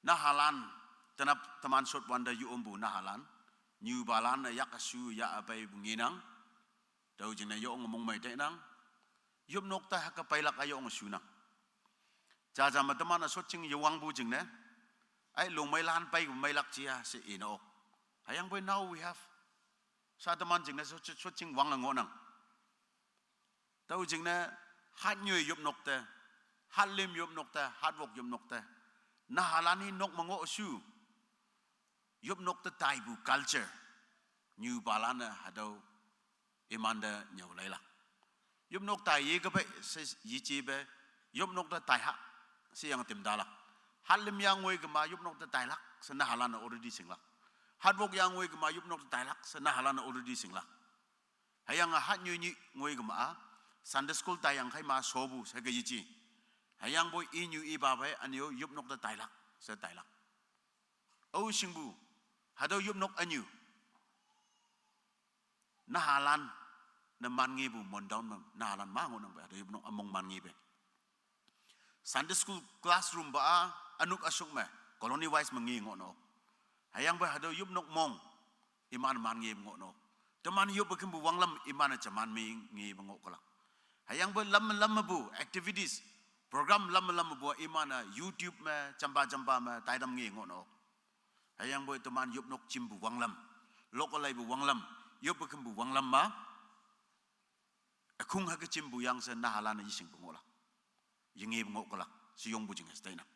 Nahalan, tenap teman shotwante yompu nahalan. Nyupalan-e yak-e shu yah-e peipu ngenang. Tüo jingne yonge mongmei tainang. Yopnok te hüke peilak-a yonge shunang. Jaja me teman-e shotjing yewangpu jingne, ai longmeilan peipu meilak jia she ine ok. Hüyangpoi now we have, sha teman jingne shot, shotjing wange ngohnang. Tüo jingne, hatnyoi yopnok te, hatlim yopnok te, hatwok yopnok te, nahalan-i nok me ngoh shu, yopnok te taipu culture, nyupalan-e hatüo imante nyüo leilak. Yopnok tai yekepei she yejepe, yopnok te taihah sheyange tim talak. Hatlim ya ngoi kema yopnok te tailak she nahalan-e already shinglak. Hatwok ya ngoi kema yopnok te tailak she nahalan-e already shinglak. Hüyange hatnyoi nyih ngoi kema-a, Sunday school taiyang khaima shopu she ke yeje. Hüyangpoi inyu ipa phei ünyu yopnok te tailak she tailak. Ao shingpu, hatüo yopnok ünyu, nahalan ne man ngepu mondown me, nahalan ma ngohnang pe, hatüo yopnok ümong man ngepe. Sunday school classroom pa-a, ünok üshok me, colony wise me nge ngohno. Hüyangpoi hatüo yopnok mong, iman man nge ngohno. Teman yoppe kempu wanglam iman-e jaman me nge ngoh kelak. Hüyangpoi lam lam mepu activities, program lam lam mepu iman-e YouTube me, jampa jampa me taitam nge ngohno. Hüyangpoi teman yopnok jimpu wanglam, lokalaipu wanglam, yoppe kempu wanglam ma, ükhung hüke jimpu yang she nahalan-e yeshingpu ngohlak, yengepu ngoh kelak she yongpu jinge she tainang.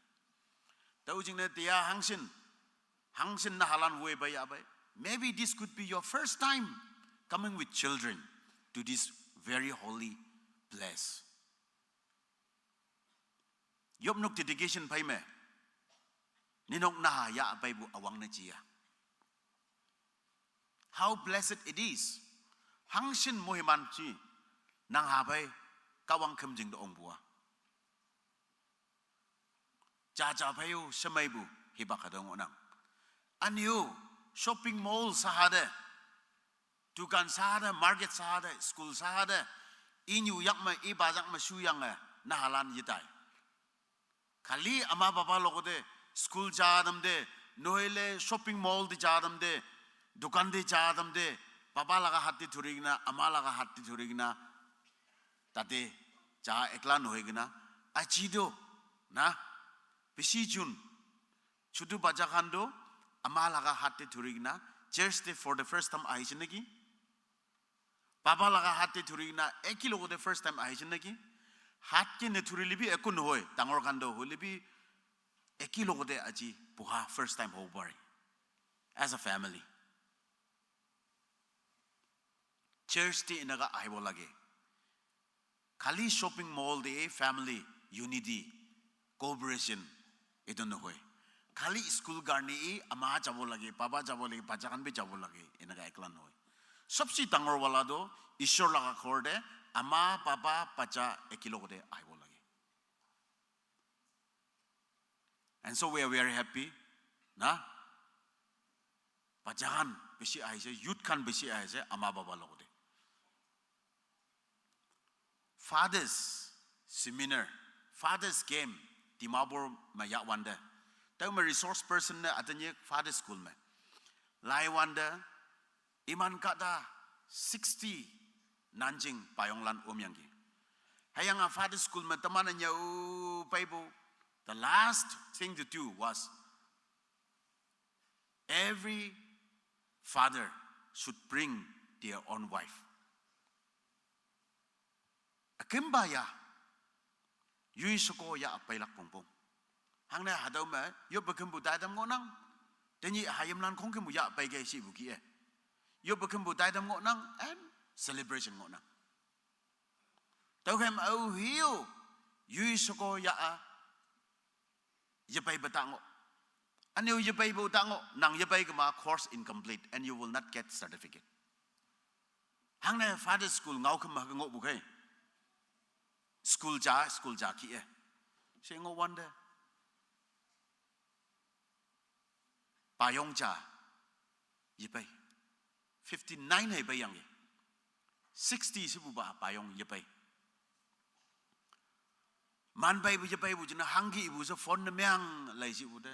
Tüo jingne tia hangshin, hangshin nahalan woi pei yahpei. Maybe this could be your first time coming with children to this very holy place. Yopnok dedication phei me, ninok naha yah peipu üwangne jia. How blessed it is. Hangshin moiman ji, nang ha phei, Kahwang khümjing te ongpu-a. Jaja phei-o shemeipu, hipak hatüo ngohnang. Ünyu, shopping mall sahate, dukan sahate, market sahate, school sahate, inyu yak me, ipa yak me shuyange, nahalan yetai. Khali üma papa lok te, school ja tamte, noile shopping mall te ja tamte, dukan te ja tamte, papa laga hat te thurikna, üma laga hat te thurikna, tate, ja ekla nohoikena, aji to, Na? Bishi jun. Chutu bacha khan toh ama laga hat te dhuri kena church te for the first time ahishe naki? Papa laga hat te dhuri kena eki logote first time ahishe naki? Hat ke nadhurile bi eku nohoi, dangor khan toh hoile bi eki logote aji boha first time hobo pare. As a family. Church te enaka ahibo lage. Khali shopping mall te family unity, cooperation, etu nohoi. Khali school karne e ama jabo lage, papa jabo lage, bacha khan bi jabo lage, enaka ekla nohoi. Sobse dangor wala toh Ishwar laga ghor te ama, papa, bacha ekelogote ahibo lage. And so we are very happy, na? Bacha khan bishi ahishe, youth khan bishi ahishe, ama, papa logote. Fathers seminar, Fathers camp, Dimapur ma ya wande. Tau ma resource person ne atanye Fathers school me. Lai wande, iman kata sixty Nanjing payong lan omyangki. Hayang a Fathers school me tamana nyau paibo. The last thing to do was every father should bring their own wife. Akimba ya, yui soko ya apai lak pongpong. Hangne hadau me, yo bakimbu daidam ngo nang, tenyi hayim lan kong kimbu ya apai gai si buki e. Yo bakimbu daidam ngo nang, and celebration ngo nang. Tau kem au hiu, yui soko ya a, yapai bata ngo. Aniu yapai bu ta ngo, nang yapai kema course incomplete and you will not get certificate. Hangne Fathers school ngau kema ke ngo bu kai. School ja, school ja ki e. Se ngo wande. Payong ja, yapai. Fifty-nine hai pai yang ye. Sixty si bu ba payong yapai. Man pai bu yapai bu jina hangki bu sa phone na meang lai si bu de.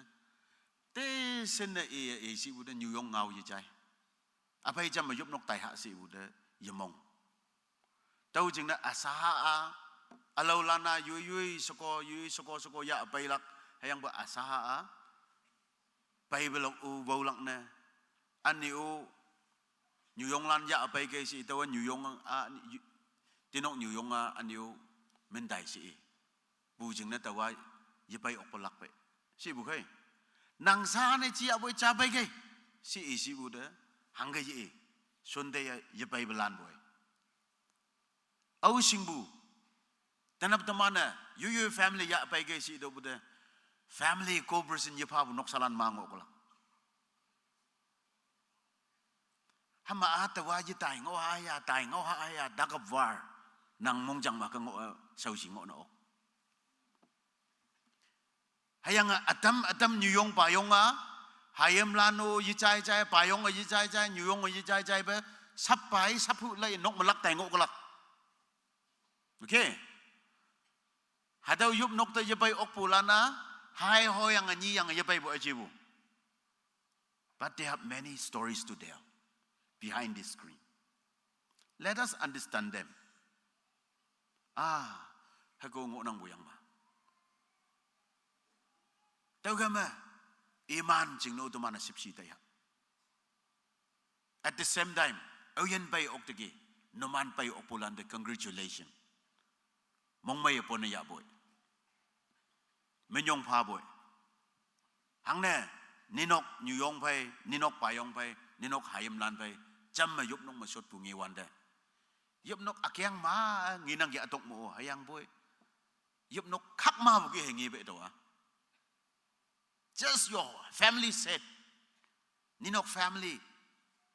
Te sen na e e si bu de New York ngau ye jai. Apai jam ma yup nok tai ha si bu de yamong. Tau jing na asaha a, alau lana yui yui soko, yui soko soko ya apai lak, hayang ba asaha a, pai belok u bau lak ne, ani u, New York lan ya apai ke si tau New York a, yu-, tinok New York a, ani u, mendai si i. Bu jing na tau a, yapai ok pelak pe. Si bu kai. Nang sa ne chi apai cha pai ke. Si i si bu de, hang ke i. Sunday ya, yapai belan boy. Au sing bu. Tanap tamana, yu yu family ya pai ke si do bu de. Family cooperation ya pa bu nok salan ma ngo ko la. Hama a ta wa ya tai ngo ha ya, tai ngo ha ya, dak up war. Nang mong jang ma ka ngo, eh, sau si ngo no. Hayang a atam, atam New York payong a, hayem lano yi chai chai, payong a yi chai chai, New York a yi chai chai ba, sap pai, sap hu lai nok malak tai ngo kalak. Okay. Hadau yup nok ta yapai ok pu lana, hai ho yang a nyi yang yapai bu aji bu. But they have many stories to tell behind this screen. Let us understand them. Ah, hako ngo nang bu yang ma. Tau ga ma, iman jing no tu mana sip si tai ha. At the same time, au yen pai ok tegi, no man pai ok pulan de congratulation. Mong mai apon ya boy. Menyong pa boy. Hangne, ninok New York pai, ninok payong pai, ninok hayem lan pai, jam ma yup nok ma shot pu ngi wande. Yup nok akyang ma ngi nang ya atok mo, hayang boy. Yup nok khak ma bu ki he ngi be to a. Just your family set. Ninok family.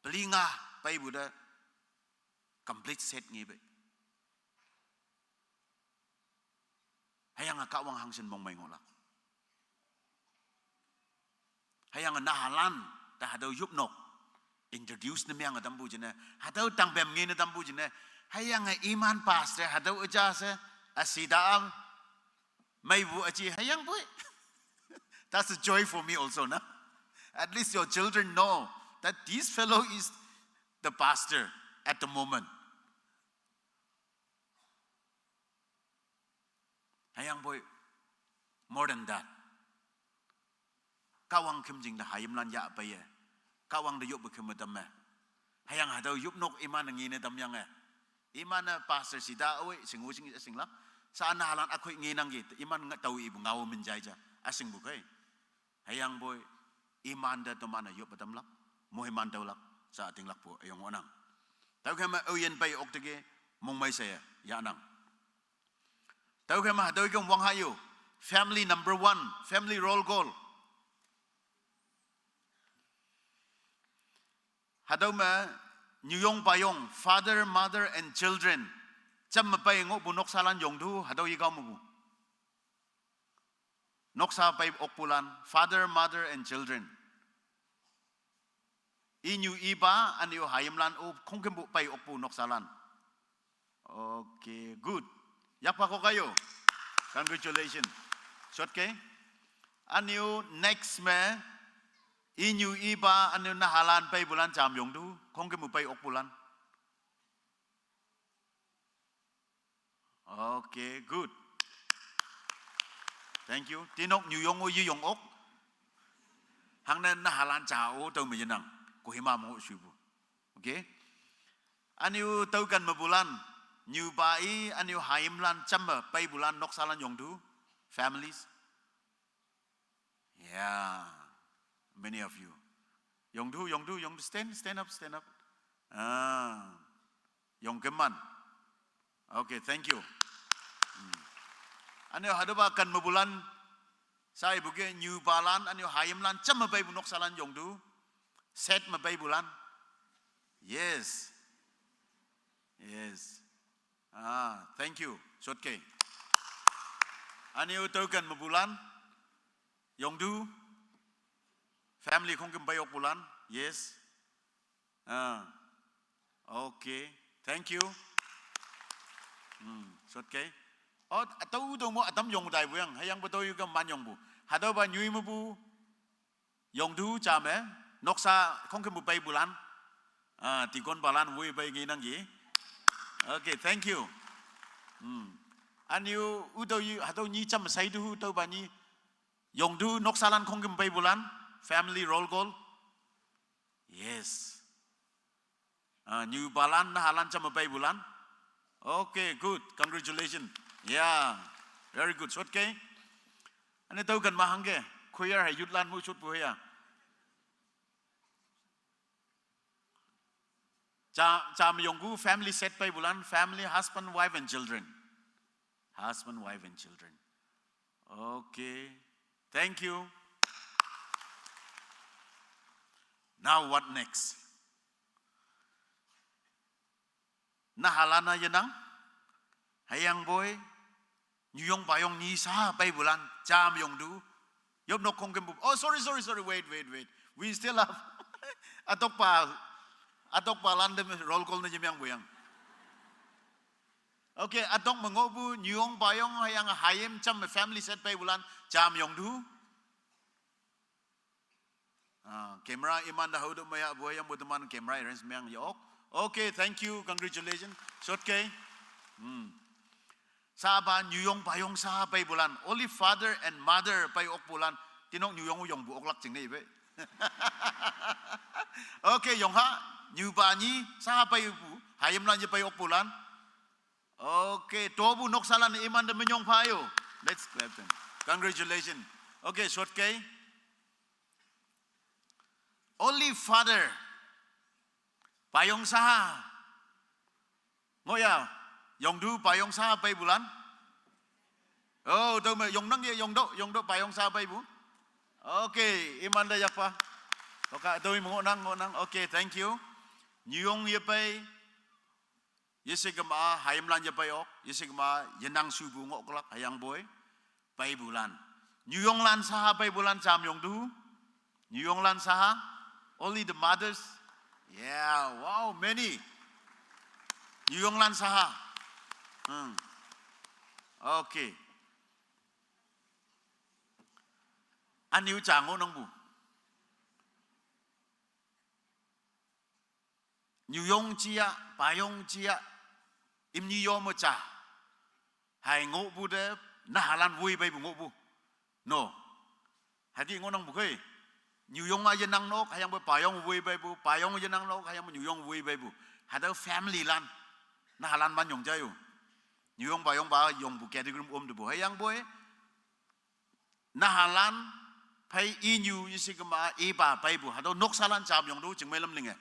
Pelinga pai bu da complete set ngi be. Hayang a kawang hangsen mong mai ngolak. Hayang a nahalan ta hadau yup nok. Introduce na miang a tambu jine. Hadau tang bem ngi na tambu jine. Hayang a iman pastor hadau aja se. Asida am. Mai bu aji hayang boy. That's a joy for me also, na. At least your children know that this fellow is the pastor at the moment. Hayang boy, More than that. Kahwang khümjing te hayimlan yahpeiye. Kahwang te yoppe khümtam me. Hüyange hatüo yopnok iman-e ngene tamyange. Iman-e pastor shita oi, shingo shing, shinglak. Sa nahalan ükhoi ngenangki, iman nga tao ipu ngao min jai ja. Üshingpu khei. Hüyangpoi, iman te toman-e yoppe tamlak. Moiman tüolak. Sa ütinglakpu üyong ngohnang. Tüokhei me aoyin pei okteke, mongmei she, yahnang. Tüokhei me hatüo kem wang ha yo. Family number one, family roll call. Hatüo me nyuyong payong, father, mother and children. Jamme pei ngohpu noksalan yongtu, hatüo yekao mepu. Noksa pei okpulan, father, mother and children. Inyu ipa, ünyu hayimlan o, khongkümpu pei okpu noksalan. Okay, good. Yakpa kok ayo. Congratulations. Shotke. Ünyu next me. Inyu ipa, ünyu nahalan peipulan jam yongtu. Khongkümpu pei okpulan. Okay, good. Thank you. Tinok nyuyong o yeyong ok. Hangne nahalan ja o tüo me yenang. Kohima mo shupu. Okay. Ünyu tüoken mepulan. Nyupa i, ünyu hayimlan jamme peipulan noksalan yongtu. Families. Yeah, many of you. Yongtu, yongtu, yongtu, stand, stand up, stand up. Ah, yongkeman. Okay, thank you. Hmm. Ünyu hatüopa ken mepulan, sa ipu ke nyupalan, ünyu hayimlan, jamme peipu noksalan yongtu, set me peipulan. Yes. Yes. Ah, thank you. Shotke. Ünyu tüoken mepulan. Yongtu. Family khongküm pei okpulan. Yes. Ah. Okay. Thank you. Hmm, shotke. Oh, tüo tüo mo ütam yong tai puyang. Hüyangpu tüo yuke man yongpu. Hatüopa nyoi mepu. Yongtu jame, noksa khongkümpu peipulan. Ah, deacon palan woi pei ngenangki. Okay, thank you. Hmm. Ünyu, ütüo yu, hatüo nyi jam saitu, tüopa nyi. Yongtu noksalan khongkümpu peipulan, family roll call. Yes. Ah, nyupalan, nahalan jamme peipulan. Okay, good. Congratulations. Yeah. Very good. Shotke. Ünyu tüoken mahangke. Choir hei youthlan mu shotpu ya. Ja, jam yongpu family set peipulan, family, husband, wife and children. Husband, wife and children. Okay. Thank you. Now what next? Nahalan-a yenang. Hüyangpoi. Nyuyong payong nyi sa peipulan. Jam yongtu. Yopnok khongkümpu. Oh, sorry, sorry, sorry. Wait, wait, wait. We still have. Ütok pa. Ütok palan te roll call ne yemyang puyang. Okay, ütok me ngohpu nyuyong payong hüyange hayim jam me family set peipulan. Jam yongtu. Ah, camera iman te haotu me yahpu hüyangpu teman camera arrange meng yok. Okay, thank you, congratulations. Shotke. Hmm. Sapa nyuyong payong sa peipulan. Only father and mother pei okpulan. Tinok nyuyong yongpu oklak jingne pei. Okay, yong ha. Nyupa nyi sa peipu. Hayimlan ye pei okpulan. Okay, topu noksalan iman te minyong phayo. Let's clap them. Congratulations. Okay, Shotke. Only father. Payong saha. Ngoya, yongtu payong saha peipulan. Oh, tüo me yongnang ye yongto, yongto payong saha peipu. Okay, iman te yakpa. Oka, tüo me ngohnang, ngohnang. Okay, thank you. Nyuyong yepei. Yeshe kema, hayimlan yepei ok. Yeshe kema, yenang shupu ngoh kelak, hüyangpoi. Peipulan. Nyuyonglan saha peipulan jam yongtu. Nyuyonglan saha. Only the mothers. Yeah, wow, many. Nyuyonglan saha. Hmm. Okay. Ünyu ja ngohnangpu. Nyuyong jia, payong jia, imnyi yo me ja. Hai ngohpu te, nahalan woi peipu ngohpu. No. Hadi ngohnang bu khei. Nyuyong a yenang nok, hüyangpoi payong woi peipu, payong yenang nok, hüyangpoi nyuyong woi peipu. Hatüo family lan. Nahalan man yong jaiyo. Nyuyong payong pa yongpu category om tepu. Hüyangpoi nahalan phei inyu yeshikema ipa peipu. Hatüo noksalan jam yong to chingmei lam linge.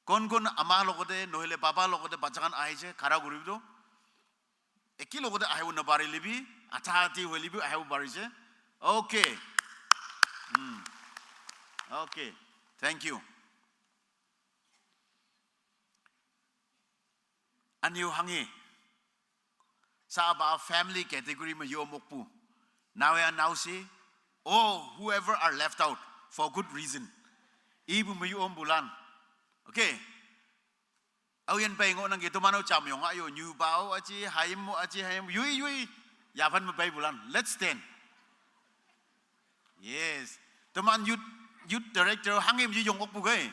Kon kon ama lokote, nohile papa lokote, bachakan ahi je, khara guri to. Eki lokote ahiu na pari libi, atha ati hoi libi, ahiu pari je. Okay. Hmm. Okay. Thank you. Anyu hanghe. Saba family category me yo mokpu. Nawe anao si. Oh, whoever are left out for good reason. Ipu me yo ompulan. Okay. Aoyin pei ngohnang ke teman-o jam yong ayo nyu pao aji, hayim mo aji, hayim, yui, yui. Yaphan me peipulan. Let's stand. Yes. Teman youth, youth director hangim ji yong okpu khei.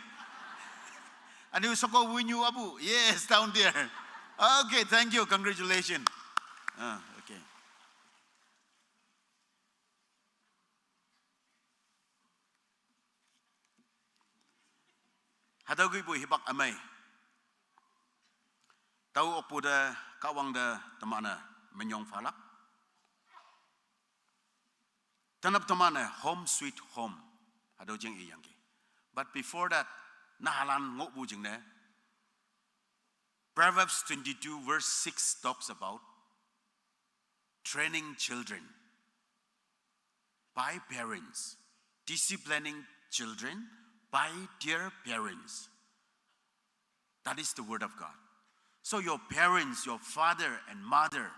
Anyu soko winyu apu. Yes, down there. Okay, thank you. Congratulations. Ah, okay. Hatüo kihpu hipak ümei. Tao okpu te Kahwang te teman-e minyong phalak. Tenap teman-e home sweet home. Hatüo jing iyangki. But before that, nahalan ngohpu jingne. Proverbs twenty-two verse six talks about training children by parents, disciplining children by their parents. That is the word of God. So your parents, your father and mother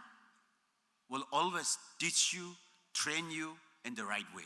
will always teach you, train you in the right way.